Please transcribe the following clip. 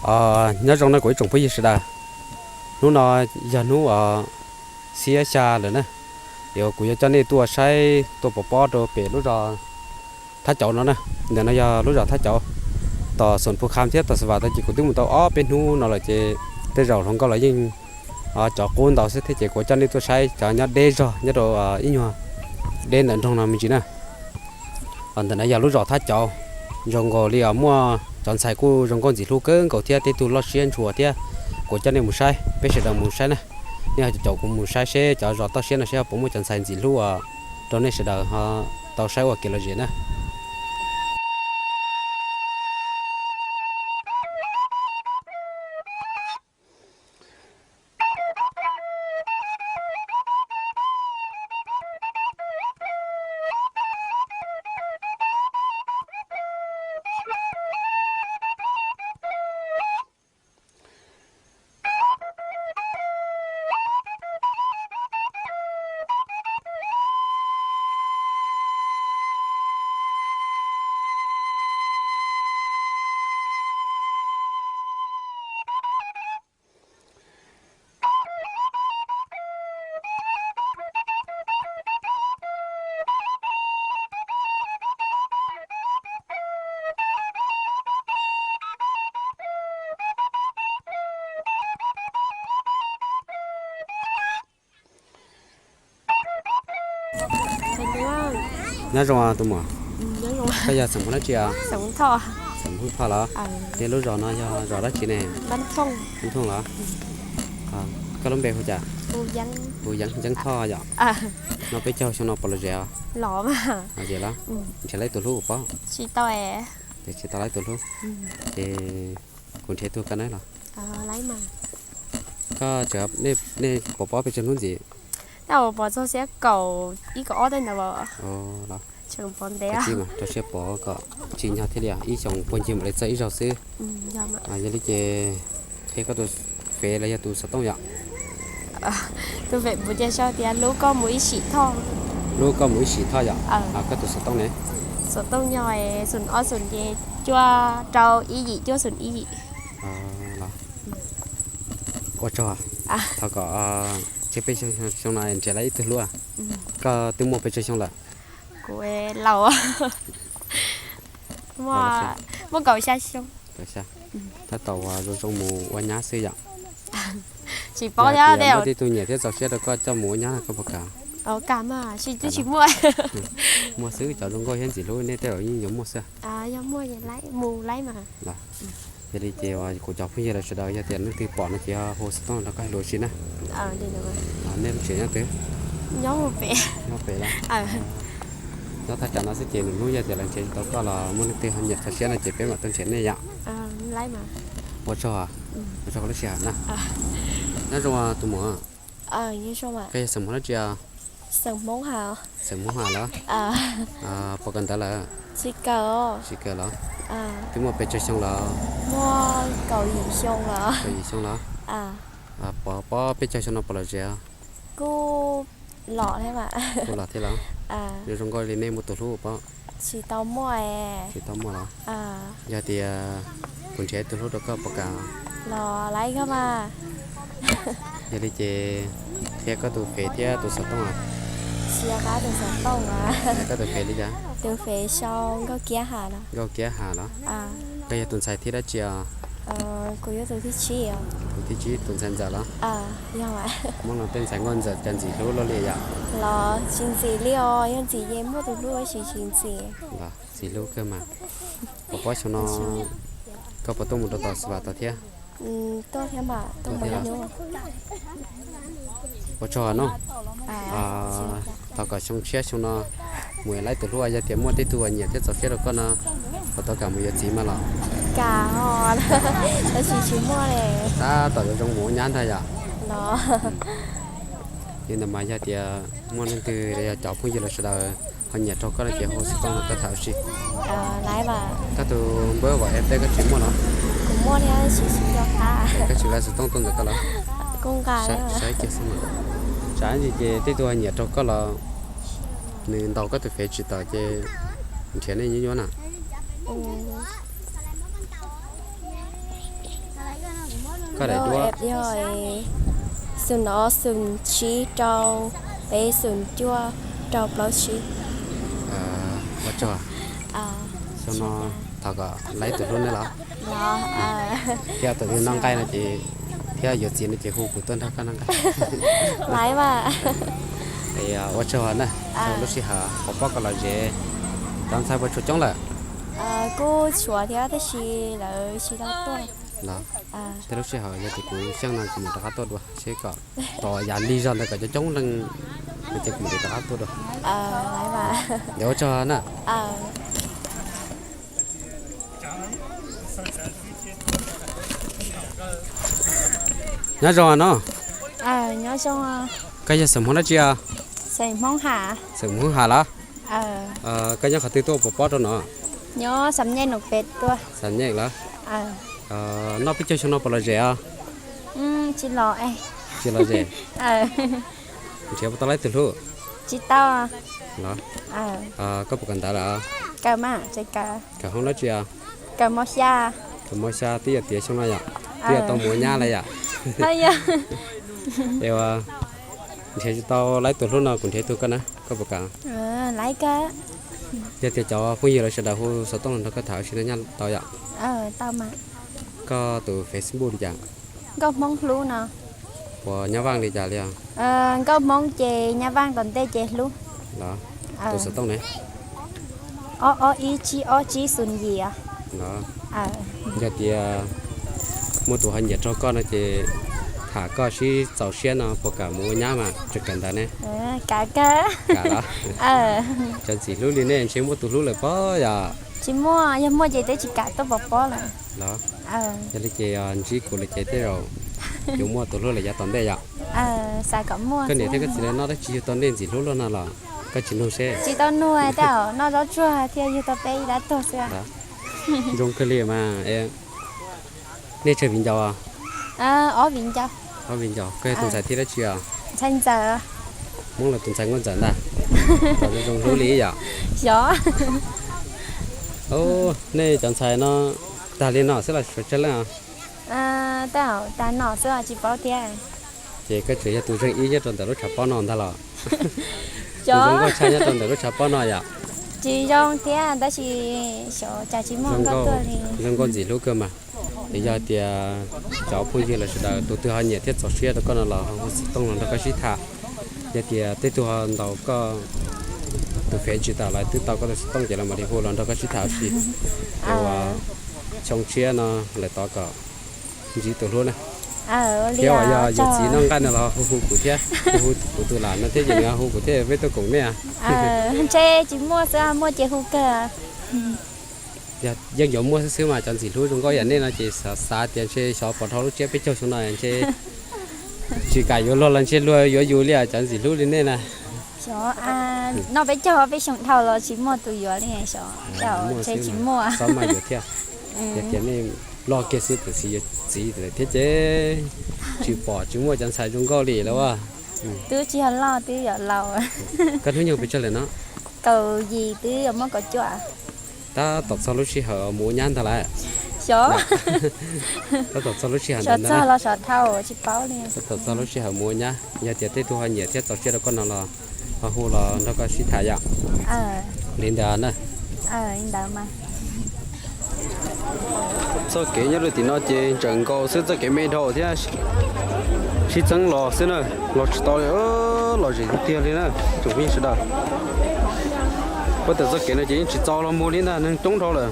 Os, nyob zoo no kuv ib tsoom phooj ywg sawv daws. Hnub no yog hnub uas xiab xya lawm na, es kuv yuav coj nej tuaj saib tuaj pov pob rau pem lub zos Thab Cauv no na. Ntawm no yog lub zos Thab Cauv, tom Xoom Phu Kham thiab tom Xav Vam tod ces kuv twb mus tau ob peb hnub no lawm ces tej zaum hluas nkauj los yeej cov qub ntau xwb thiab ces kuv coj nej tuaj saib cov nyob deb zog nyob rau ib nyuag deb ntawm nroog no me ntsis na. Ntawm no yog lub zos Thab Cauv, zoo nkaus li os muaj cov ntxhais kuj zoo nkauj ntxim hlub kawg nkaus thiab tej tug loj siab ntshua thiab. Kuv coj nej mus saib, peb sawv daws mus saib na. Nej ho caum kuv mus saib seb cov zos toj siab no seb ho puas muaj cov ntxhais ntxim hlub uas rau nej sawv daws ho tau saib ua kev lom zem na. Nyob zoo tus muam, koj yog xeem Hmoob dab tsi? Xeem Hmoob Thoj los? Tej lub zos no yog zos dab tsi ne? Hmoob Thooj los? Koj lub npe hu cas? Hu Yeeb, Yeeb Thoj yom? No peb caug xyoo no puas lom zem os? Lom zem los? Nrhiav laib tus hlub pob? Tsis tau laib tus hlub. Ces kuv nrhiav tus koj na los? Koj, nej pov pob pes tsawg hnub ntxiv? Pov txog xiab kaum ib kaum ob tej ntawd. Rau siab pov kom tsim nyog thiaj li ib xyoos puag ncig mam li txog ib zaug xwb. Yog li ces qhia koj tus fev los yog tus xov tooj yom? Tus fev puv tias sau tias hlub koj mus ib sim thoj. Hlub koj mus ib sim thoj yom? Koj tus xov tooj ne? Xov tooj yog xoom ob xoom ces cuaj rau ib yim cuaj xoom ib yim. Ua tsaug. Thov kom tseg peb xyoo no nrhiav laib ib tug hlub. Koj twb muaj pes tsawg xyoo lawm? Kuv laus, muaj kaum xya xyoo. Tab tom ua zoo zoo mus ua nyab xwb yom? Tsis paub thiab, muaj tej tug nyiam thiab txaus siab rau koj coj mus ua nyab no koj puas kam? Kam mas, twb tsis muaj. Muaj xwb, cov zoo nkauj thiab ntxim hlub nej tej zaum yeej yuav muaj xwb. Yog muaj mus laib mas. Yog li ces kuv cov phooj ywg lawv sawv daws yog tias leej twg pom no ces hu xov tooj rau koj hais lus ua si na. Nej lub tsev nyob twg? Nyob pem los? Nyob thaj tsam no xwb ces nws hnub yog tias lawv nrhiav tsis tau koj los muaj leej twg ho nyiam txaus siab no ces peb mam tuaj nrhiav nej yom. Ua tsaug, ua tsaug koj lub sij hawm na. Nyob zoo tus muam. Koj yog xeem Hmoob dab tsi? Xeem Hmoob Ham los? Puas kawm ntawv lawm? Tsis kawm los? Twb muaj pes tsawg xyoo lawm? Kaum yim xyoo los? Pov pob peb caug xyoo no puas lom zem? Kuj los thiab los? Zoo zoo nkauj li nej muaj tus hlub pob? Tsis tau muaj. Tsis tau muaj los? Yog tias kuv nrhiav tus hlub rau koj puas kam? Los laib koj mas. Yog li ces qhia koj tus fev thiab tus xov tooj. Qhia koj tus fev li cas? Tus fev sau Nkauj Kiab Ham los? Nkauj Kiab Ham los? Koj yog tus ntxhais thib dab tsi os? Kuv yog tus thib tsib. Tus thib tsib, tus ntxhais ntxawm los? Hmoob no tej ntxhais nkauj ntxawm cas ntxim hlub luaj li yom? Los tsis ntxim li os, yog ntxim ces muaj tus hlub, tab sis tsis ntxim. Los txiv hlub kawg mas. Pov pob xyoo no koj puas tuaj mus rau tom Xav Vam tod thiab? Tuaj thiab mas, tuaj mus ib hnub. Ua tsaug no. Thov kom xyoo tshiab xyoo no mus laib tus hlub, yog tias muaj tej tug uas nyiam thiab txaus siab rau koj no, puas tau kam mus yuav txiv mas los? Kam, tab sis tsis muaj li. Tab tom yuav zoo mus ua nyab ntag yom? Li ntawd mas yog tias muaj leej twg los yog cov phooj ywg los sawv daws ho nyiam raug koj no ces hu xov tooj rau koj tham ua si. Koj tus npawb WhatsApp koj tsis muaj los? Koj tsis nqa xov tooj tuaj ntawm koj los? Saib kiag xwb mas. Tsam ib ntsis ces tej tug ho nyiam raug koj los nws ntaus koj tus fev tsis tawm ces nrhiav nej nyuaj nyuaj na. Koj daim duab yog xoom ob xoom tsib rau peb xoom cuaj rau plaub tsib. Ua tsaug. Xyoo no thov kom laib tus hlub nej los, thiab tus twg noj nqaij no ces, thiab yuav txiv no ces hu kuv tuaj nrog koj noj nqaij. Ua tsaug na, txog lub sij hawm pov pob koj los zem, cov ntxhais puas tshuav coob lawm? Kuj tshuav thiab tab sis lawv tsis tau tuaj. Los, tej lub sij hawm yog tias kuv xyeej no kuv mam rov qab tuaj dua seb kom tos yam li zog ntawd kom coob coob leej no ces kuv mam li rov qab tuaj dua. Ua tsaug na. Nyob zoo no. Koj yog xeem Hmoob dab tsi os? Xeem Hmoob Has los? Koj nyob qhov twg tuaj pov pob rau no? Xam Nyej los? Noj peb caug xyoo no puas lom zem os? Tsis lom zem. Nrhiav puas tau laib tus hlub? Los, koj puas kawm ntawv lawm? Kawm hoob dab tsi os? Kawm mos xya twb yog tiav xyoo no yom, twb yog tau mus ua nyab lawm yom. Es nrhiav tsis tau laib tus hlub no kuv nrhiav tau koj na, koj puas kam? Yog tias cov phooj ywg lawv sawv daws hu xov tooj los nrog koj tham ua si no nyob tau yom? Koj tus Facebook li cas? Nkauj Hmoob Hlub no. Puas nyab vaj li cas li os? Nkauj Hmoob ces nyab vaj, tom ntej ces Hlub. Los, tus xov tooj ne? Ob ob ib tsib ob tsib xoom yim. Los, yog tias muaj tus ho nyiam raug koj no ces tham koj sib txaus siab no puas kam mus ua nyab mas tseem kawm ntawv ne? Kam los? Cov ntxim hlub li nej ntshe muaj tus hlub lawm pob yom? Tsis muaj, yog muaj ces twb tsis kam tuaj pov pob lawm. Los, yog li ces ntsib kuv lawm ces tej zaum yuav muaj tus hlub lawm yav tom ntej yom? Koj niam thiab koj txiv lawv noj dab tsi yug tau nej ntxim hlub luaj no los? Koj tsis nug seb. Tsis tau nug, tej zaum noj zaub tsuag thiaj yug tau peb ib lab tuag xwb. Zoo kawg li mas. Nej tsawg viv ncaus? Ob viv ncaus. Ob viv ncaus. Koj yog tus ntxhais thib dab tsi os? Ntxhais ntxawm. Hmoob los tus ntxhais nkauj ntxawm ntag. Tau zoo hlub li yom? Xyov. Nej cov ntxhais no tag li no xwb los tshuav tsawg leej os? Tej zaum tag no xwb tsis paub thiab. Ces koj tseem yog tus zeeg ib nyob rau ntawm lub tshav pob no ntag los? Tus zoo nkauj tshaj nyob rau ntawm lub tshav pob no yom? Tsis zoo thiab tab sis xyov cas tsis muaj nkauj tuaj li. Zoo nkauj ntxim hlub kawg mas. Es yog tias cov phooj ywg los sawv daws tus twg ho nyiam thiab txaus siab rau koj no los hu xov tooj los nrog koj sib tham. Yog tias tej tug ho ntaus koj tus fev tsis tau los twb tau koj tus xov tooj ces los mam li hu los nrog koj sib tham ua si. Uas xyoo tshiab no lawm tod kom ntsib tus hlub na. Thiab uas yog yuav txiv noj nqaij no los hu hu kuv thiab, hu hu kuv tus lam no thiab ces nws hu kuv thiab peb tuaj koom nej. Ntshe tsis muaj xwb, muaj ces hu kawg. Yeej yuav muaj xwb xwb mas cov ntxim hlub zoo nkauj yam nej no ces xav xav tias ntshe xyov pom dhau lub tsiab peb caug xyoo no ntshe tsis kam yuav luag los ntshe luag yuav yus li os, cov ntxim hlub li nej na. Xyov, noj peb caug peb xyoo dhau los tsis muaj tus yuav li xyov. Ntshe tsis muaj. Xav mas yuav thiab. Yog tias nej loj kiag xwb tiam sis yuav txiv lawm thiab ces tsis pom tsis muaj cov ntxhais zoo nkauj li lawm as. Twb tsis yog loj twb yog laus. Koj hnub nyoog pes tsawg lawm no? Kaum yim twb yuav muaj kaum cuaj. Tab tom txog lub sij hawm mus ua nyab ntag lawm. Xyov. Tab tom txog lub sij hawm ntawd ntag. Xyov txog los xyov dhau tsis paub li. Tab tom txog lub sij hawm mus ua nyab, yog tias tej tug ho nyiam thiab txaus siab rau koj no los ho hu los nrog koj sib tham yom. Li ntawd na. Txoj kev nyob rau tim no ces ntsawm nkaus xwb, txoj kev me dhau thiab sib txeeb los xwb na, los tsis tau li, los zem tiag tiag li na tsoom phooj ywg sawv daws. Puab tawm txoj kev no ces yeej tsis txaus los mus li ntag, neeg coob dhau lawm.